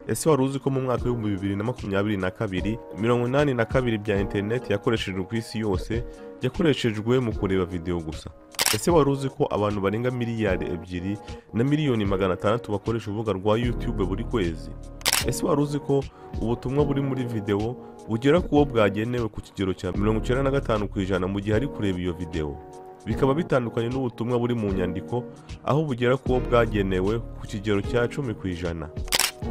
Ese wari uzi ko mu mwaka w'2022, 82 bya interineti yakoreshejwe ku isi yose yakoreshejwe mu kureba videwo gusa? Ese wari uzi ko abantu barenga 2,6 miliyari bakoresha urubuga rwa YouTube buri kwezi? Ese wari uzi ko ubutumwa buri muri videwo bugera ku wo bwagenewe ku kigero cya 95% mu gihe ari kureba iyo videwo, bikaba bitandukanye n'ubutumwa buri mu nyandiko, aho bugera ku wo bwagenewe ku kigero cya 10%?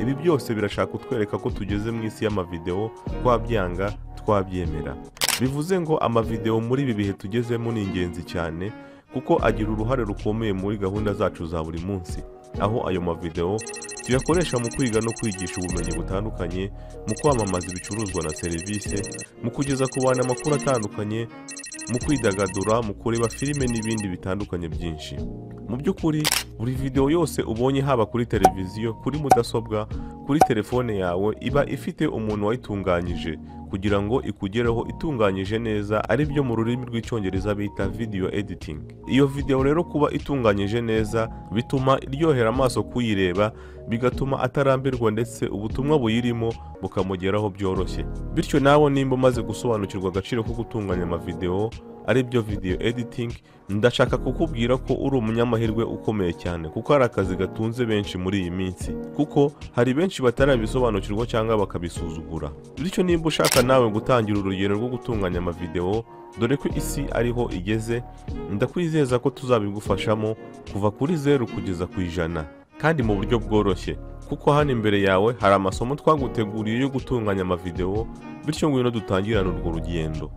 Ibi byose birashaka kutwereka ko tugeze mu isi y'amavidewo, twabyanga twabyemera. Bivuze ngo amavidewo muri ibi bihe tugezemo ni ingenzi cyane, kuko agira uruhare rukomeye muri gahunda zacu za buri munsi, aho ayo mavidewo tuyakoresha mu kwiga no kwigisha ubumenyi butandukanye, mu kwamamaza ibicuruzwa na serivisi, mu kugeza ku bantu amakuru atandukanye, mu kwidagadura, mu kureba filime n'ibindi bitandukanye byinshi. Mu by'ukuri, buri videwo yose ubonye, haba kuri televiziyo, kuri mudasobwa, kuri telefone yawe, iba ifite umuntu wayitunganyije kugira ngo ikugereho itunganyije neza, ari byo mu rurimi rw'Icyongereza bita video editing. Iyo videwo rero kuba itunganyije neza bituma iryohera amaso kuyireba, bigatuma atarambirwa, ndetse ubutumwa buyirimo bukamugeraho byoroshye. Bityo nawe nimba umaze gusobanukirwa agaciro ko gutunganya amavidewo, ari byo video editing, ndashaka kukubwira ko uri umunyamahirwe ukomeye cyane, kuko ari akazi gatunze benshi muri iyi minsi, kuko hari benshi batarabisobanukirwa cyangwa bakabisuzugura. Bityo nimba ushaka nawe gutangira urugendo rwo gutunganya amavidewo, dore ko isi ariho igeze, ndakwizeza ko tuzabigufashamo kuva kuri 0 kugeza ku 100, kandi mu buryo bworoshye, kuko hano imbere yawe hari amasomo twaguteguriye yo gutunganya amavidewo. Bityo ngwino dutangirane urwo rugendo.